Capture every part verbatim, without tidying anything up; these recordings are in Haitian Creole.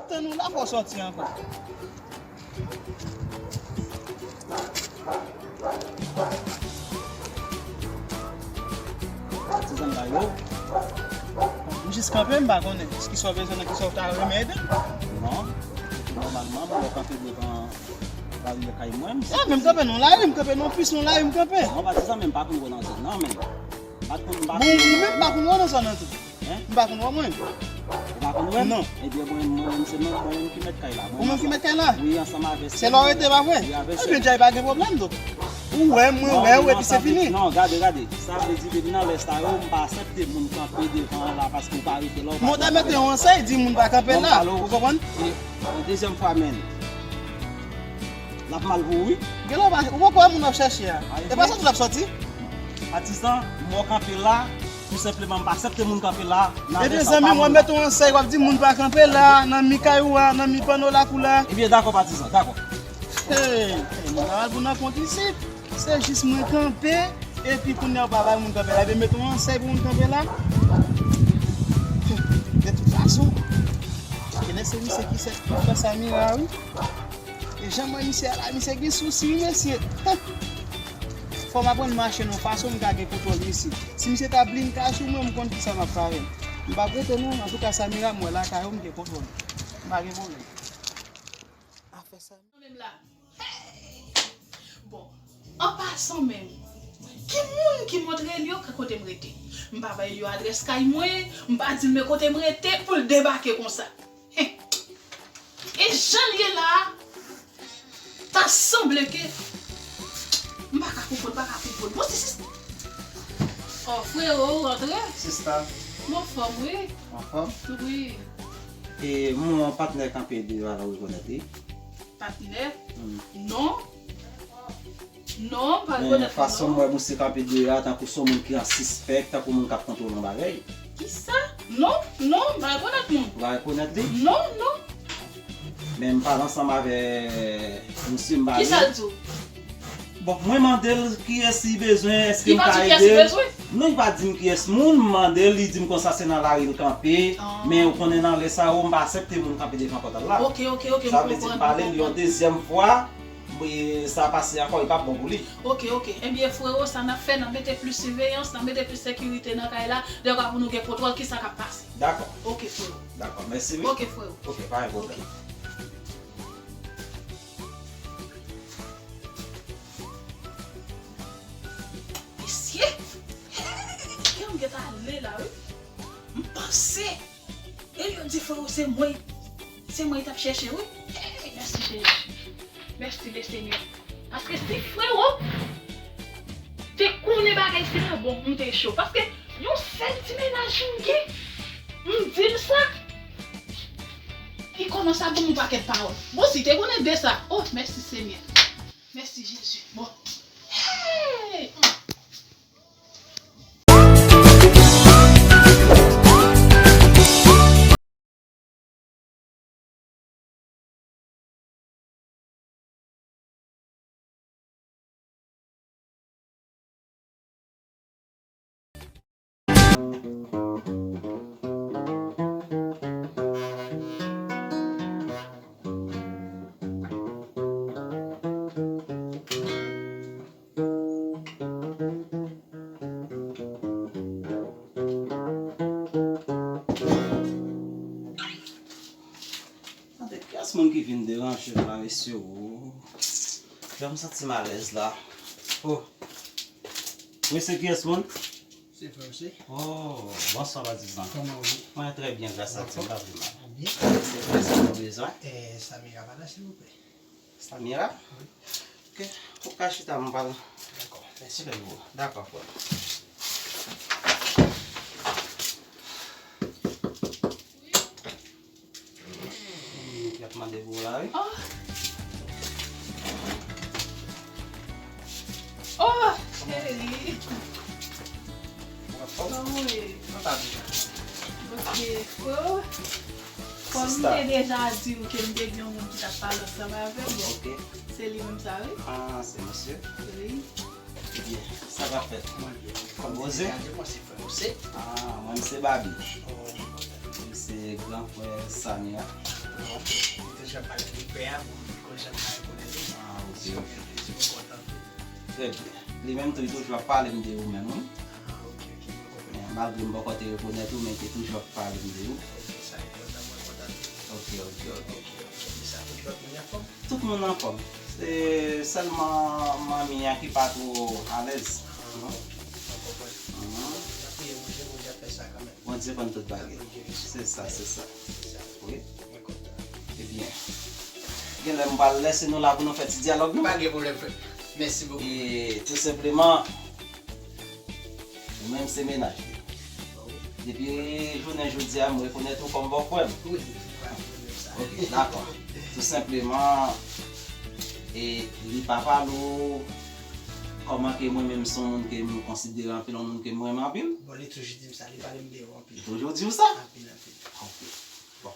Tann ou la, fò w sòti ankò. Patizan ba yo. M jis kanpe, m pa konnen. Kisa w bezwen nan, kisa w ta renmen ede m? Non. Nòmalman, mwen kanpe devan baryè kay mwen. Ah, men m kanpe nan lari, m kanpe nan pis nan lari, m kanpe. Non, patizan, men m pa konn wè nan zòn nan, men. M pa konn, m pa konn. Bon, ou menm pa konn wè nan zòn nan tou? Hein? M pa konn wè mwen. Ou pa konn wè m? Non. Ebyen, mwen, mwen menm, se mwen, mwen menm ki mèt kay la. Ou menm ki mèt kay la? Wi, ansanm avè sè m. Se la w rete, pa vre? Wi, avè sè m. Ebyen, djay pa gen pwoblèm, donk. Ou wè m, mwen wè w, epi se fini. Non, gade, gade. Sa vle di, depi nan lè sa yo, m pa aksepte moun kanpe devan la paske ou pa rete la, ou pa... Mwen ta mete yon ansèy, di moun pa kanpe la. Ou konprann? E, yon dezyèm fwa, men. L ap mal pou ou, wi. Gen lè ou pa, ou poko wè moun w ap chèche a. E pa sòti l ap sòti. Patizan, mwen kanpe la, tou senpleman, m pa aksepte moun kanpe la. Ebyen, zanmi m, w ap mete yon ansèy, w ap di moun pa kanpe la, nan mi kay ou a, nan mi panno lakou la. Ebyen, dakò, patizan, dakò. Hey, hey, moun pa mal pou nan kont isit. Se jis mwen kanpe, epi kounye a ou pa bay moun kanpe la. Ebyen, mete yon ansèy pou moun kanpe la. De tout fason, genlè se misye ki sèt ki fè Samira, wi. E jan m wè misye a la, misye gen sousi, wi, mesye. Fò m aprann mache nan yon fason m ka gen kontwòl isit. Si misye ta blinkay sou mwen, m konn kisa m ap fè avè l. M p ap rete non, antouka Samira, m wè lakay ou, m gen kontwòl. M pa gen pwoblèm. Afè sa. Menm la. Hey! Bon, an pasan menm, ki moun ki montre l yo kote m rete? M pa bay yo adrès kay mwen, m pa di l men kote m rete pou l debake konsa. Hen. E jan l ye la a, ta sanble ke m pa ka konprann, pa ka konprann. Bon, si, si. Oh, frewo, ou rantre? Sista. M anfòm, wi. Anfòm? Wi. E m wè yon patnè kanpe deyò a la, ou rekonèt li? Patnè? Hmm. Non. Non, m pa rekonèt li, non. Men fason m wè misye kanpe deyò a, tankou se yon moun ki an sispèk, tankou moun k ap kontwole yon bagay. Kisa? Non, non, m pa rekonèt moun. Ou pa rekonèt li? Non, non. Men m pale ansanm avè misye, m pale. Kisa l di w? Bon, mwen mande l kiyès li bezwen, èske m ka ede l? Li pa di kiyès li bezwen? Non, li pa di m kiyès moun, m mande l, li di m konsa se nan lari l kanpe, men ou konnen nan lè sa yo, m pa aksepte moun kanpe devan pòt la. Ok, ok, ok, m konprann, m konprann. Sa vle di m pale l yon dezyèm fwa, e sa pase ankò, li p ap bon pou li. Ok, ok. Ebyen, frewo, sa n ap fè, n ap mete plis siveyans, n ap mete plis sekirite nan kay la, dekwa pou nou gen kontwòl kisa k ap pase. Dakò. Ok, frewo. Dakò, mèsi, wi. Ok, frewo. Ok, pa gen pwoblèm. Ok. Mesye! Hey! Kè m gentan ale la, wi. M panse. E yo di frè w se mwen. Se mwen y t ap chèche, wi. Hey! Mèsi, Jezi. Mèsi, le Senyè. Paske si frè w te konnen bagay sila, bon, m te cho. Paske yon sèl ti mennaj m gen, m di l sa, li kòmanse ap ban m yon pakèt pawòl. Bon, si te konnen de sa, oh, mèsi, Senyè. Mèsi Jezi. Bon. Hey! Tande, kiyès moun ki vin deranje m la, mesye? Oh. Jan m santi m alèz la. Oh. Wi, se kiyès moun? Se frè w se. Oh, bonswa, patizan. Kòman w ye? Mwen trè byen, gras a Dye, m pa pi mal. Byen. Se kiyès moun ou bezwen? Eh, Samira pa la, silvouplè? Samira? Wi. Ok, ou ka chita, m pral... Dakò, mèsi. Dakò, frè. Y ap mande pou w la, wi. Oh! Oh, cheri! Kòman w ye? Mwen pa byen. Ok, oh. Kòm m te deja di w ke m te gen yon moun ki t ap pale ansanm avè m, bon, se li menm sa, wi. Ah, se misye? Wi. Ebyen, sa k ap fèt? Mwen byen. Kòm poze? Mwen se frè w se. Ah, mwen se Babi. Oh. M se gran frè Samira. Li toujou ap pale de pè a, bon, m konn jan m pa rekonèt ou. Ah, ok. Si w gen plezi, mwen kontan. Trè byen. Li menm tou, li toujou ap pale m de ou menm, wi. Ah, ok, ok, mwen konprann. Men, malgre m poko te rekonèt ou, men li te toujou ap pale m de ou. Ok, sa enpòtan, mwen kontan. Ok, ok, ok. Ok, ok, men sa, tout lòt moun anfòm? Tout moun anfòm. Se sèlman manmi an ki pa twò alèz. Ah, ok, mwen konprann. Mhm. N ap priye Bondye, Bondye ap fè sa kanmenm. Bondye konn tout bagay. Bondye, se sa, se sa. Se sa. Wi. Mwen kontan. Ebyen, genlè m pral lèse nou la pou nou fè ti dyalòg nou. Pa gen pwoblèm, frè m. Mèsi bokou. E tou senpleman, ou menm se mennaj li. Depi jounen jodi a, m rekonèt ou kòm bòfrè m. Wi, wi, wi, wi, sa. Ok, dakò. Tou senpleman, e li pa pale w kòman ke mwen menm se yon moun ke m konsidere anpil, yon moun ke m renmen anpil? Bon, li toujou di m sa, li pale m de ou anpil. Li toujou di w sa? Anpil, anpil. Ok. Bon.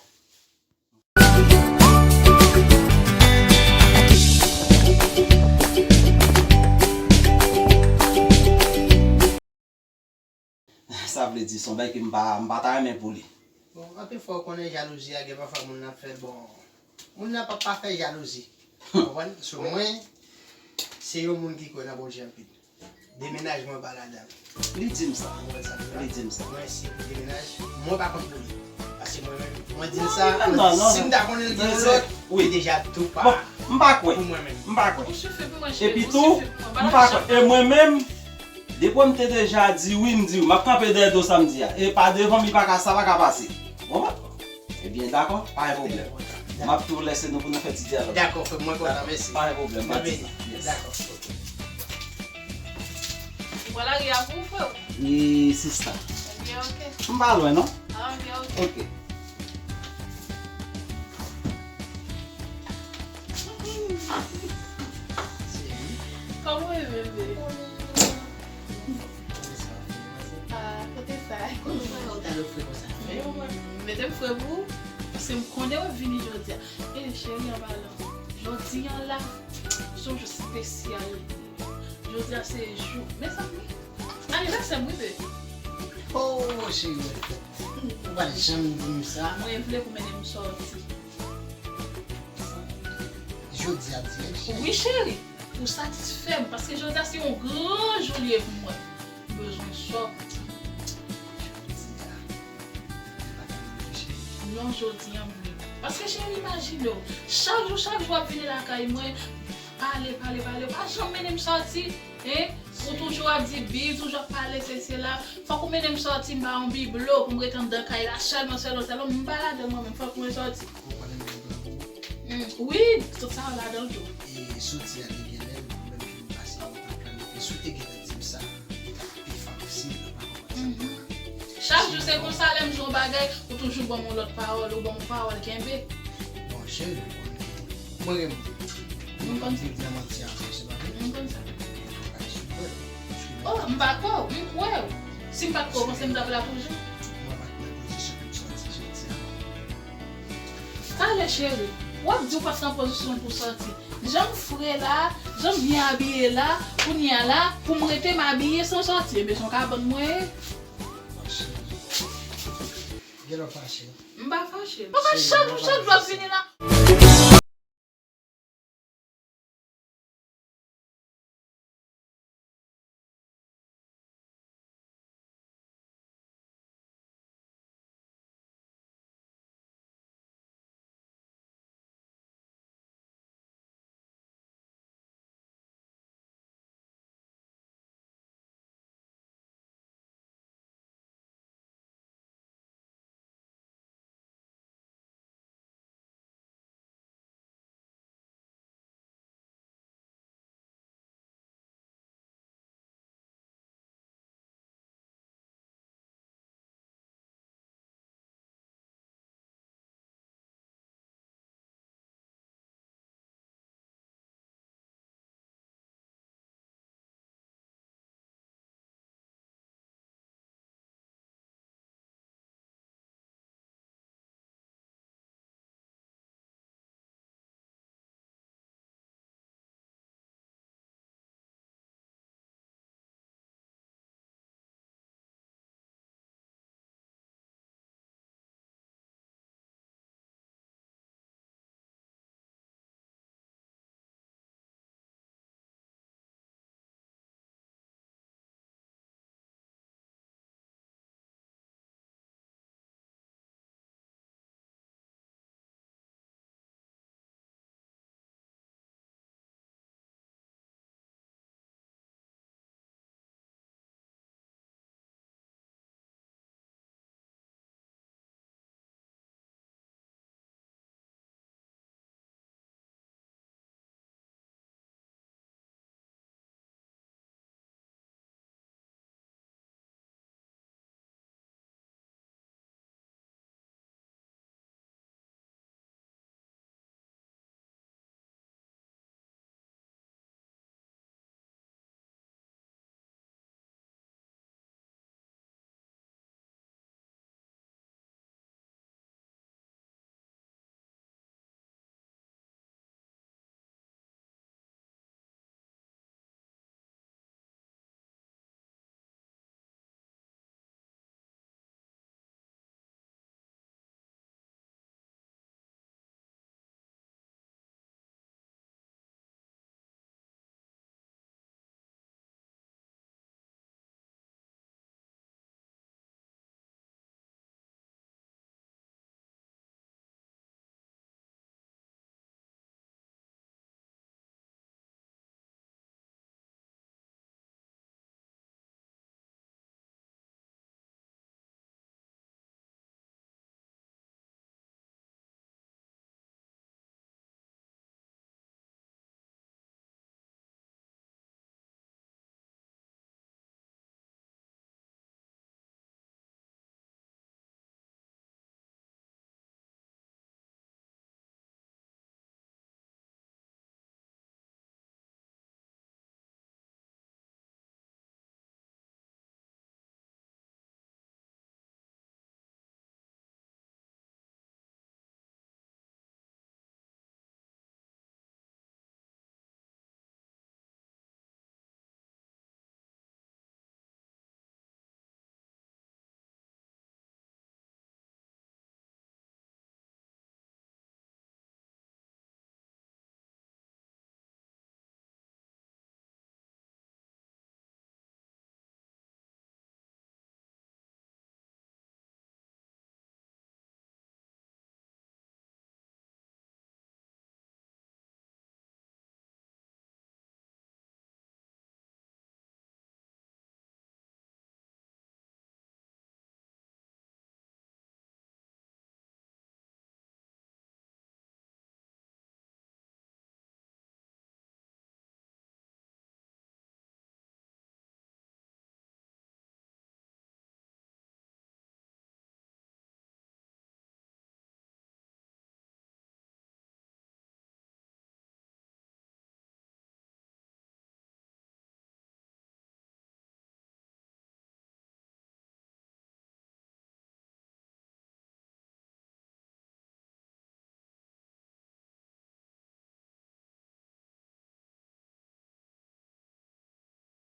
Sa vle di, se yon bagay ke m pa, m pa ta renmen pou li. Bon, anpil fwa, ou konnen jalouzi a, gen pafwa moun nan ap fè, bon, moun nan p ap pa fè jalouzi. Ou konprann? So, mwen, se yon moun ki kwè nan Bondye anpil. Demenaj mwen pa ladan l. Li di m sa. Ou konprann sa m di la? Li di m sa. Mwen, si pou demenaj, mwen pa kont pou li. Paske mwen menm, mwen di l sa, non, non, non, si m ta konnen l gen yon lòt, wi, li deja tou pa. Bon, m pa kwè. Pou mwen menm. M pa kwè. Ou sifi pou mwen, cheri. Epi tou, m pa kwè. E mwen menm, depi m te deja di wi, m di wi. M ap kanpe dèyè do sa m di a. E pa devan m, li pa ka, sa pa ka pase. Ou konprann? Ebyen, dakò, pa gen pwoblèm. M ap tou lèse nou pou nou fè ti dyalòg. Dakò, frè m, mwen kontan, mèsi. Pa gen pwoblèm, pa di sa. Yes. Dakò, ok. Ou pral lage a pou ou, frè m? Wi, sista. Ebyen, ok. M pa lwen, non? Ah, ebyen, ok. Ok. Kòman w ye menm, bebe? Ah, kote sa? Kote w wè w ta lòt frè konsa? Mete m frè pou ou, paske m konnen w ap vini jodi a. E cheri, an palan, jodi a la, se yon jou espesyal. Jodi a se jou, mezanmi, anivèsè m, wi, bebe. Oh, cheri, ou pa janm di m sa. Mwen vle pou mennen m sòti. Jodi a dirèk, cheri. Wi, cheri. Pou satisfè m, paske jodi a se yon gran jou li ye pou mwen. M bezwen sòti. Jodi a, m pa ka manje, cheri. Non, jodi a m vle. Paske, cheri, imajine w, chak jou, chak jou w ap vini lakay mwen, pale, pale, pale, ou pa janm mennen m sòti, hein? Ou toujou ap di bi, toujou ap pale se, se la. Fòk ou mennen m sòti, m ba yon biblo pou m ret anndan kay la sèlman, sèlman, sèlman. M pa ladan mwen menm, fòk mwen sòti. Ou konnen m gen plan pou ou? Mm, wi, tout sa yo ladan l tou. E soti a te gen lè, menm jan m pase, ou ta planifye. Si w te gentan di m sa, li t ap pi fasil, ou pa konprann sa m te fè. Chak jou se konsa, lè m di yon bagay, ou toujou ban m yon lòt pawòl, ou ban m yon pawòl kenbe. Bon, cheri, ou konnen mwen renmen w. M konn sa. Mwen p ap viv nan manti ankò, se pa vre? M konn sa. Ou pa ka sou vre. Oh, m pa kwè w, m kwè w. Si m pa t kwè w, panse m t ap la toujou? Mwen pa t nan pozisyon pou m sòti jodi a. Talè, cheri, w ap di w pa t nan pozisyon pou w sòti. Jan m fre la, jan m byen abiye la, kounye a la, pou m rete m abiye san sòti, ebyen se yon kabann mwen ye. Fache. Gen lè w fache. M pa fache. Papa, chak jou, chak jou w ap vini la.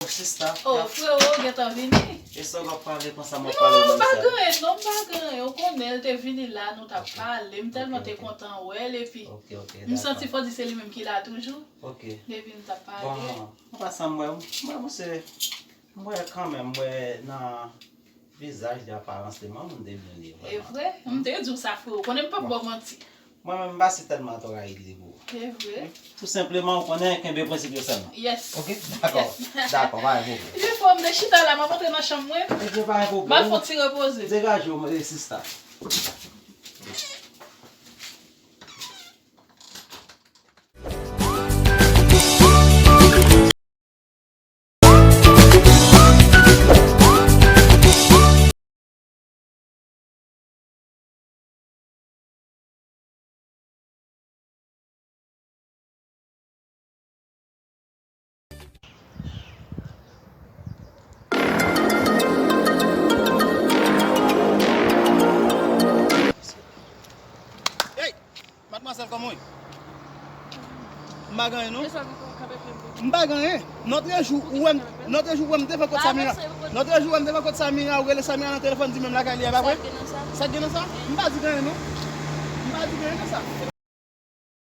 Sista. Oh, frero, gentan vini. E sa w ap pale konsa, m ap pale. Non, m pa gen anyen, non, m pa gen anyen. Ou konnen, l te vini la, nou t ap pale. M tèlman te kontan wè l, epi m santi fò di se li menm ki la toujou. Ok. Depi m t ap pale. Bon, an pasan, m wè, m wè, misye, m wè kanmenm, m wè nan vizaj li, aparans li, m wè moun te byen li, vrèman. E vre? M te di w sa, frero. Ou konnen m p ap ba w manti. Mwen menm, m pa si tèlman atò rayi li pou ou. E vre. Tou senpleman, ou konnen, kenbe prensip yo sèlman. Yes. Ok? Dakò. Dakò, pa gen pwoblèm. Li fò, m te chita la, m ap antre nan chanm mwen. Ebyen, pa gen pwoblèm. M al fè yon ti repoze. Degaje w, e, sista. Hey! Madmwazèl, kòman w ye? M pa gen anyen, non. M pa gen anyen. Nòtrejou, ou wè m, nòtrejou, ou wè m devan kot Samira. Nòtrejou, ou wè m devan kot Samira, ou rele Samira nan telefòn, di menm lakay li a, pa vre? Sa k gen nan sa? M pa di gen anyen, non. M pa di gen anyen nan sa.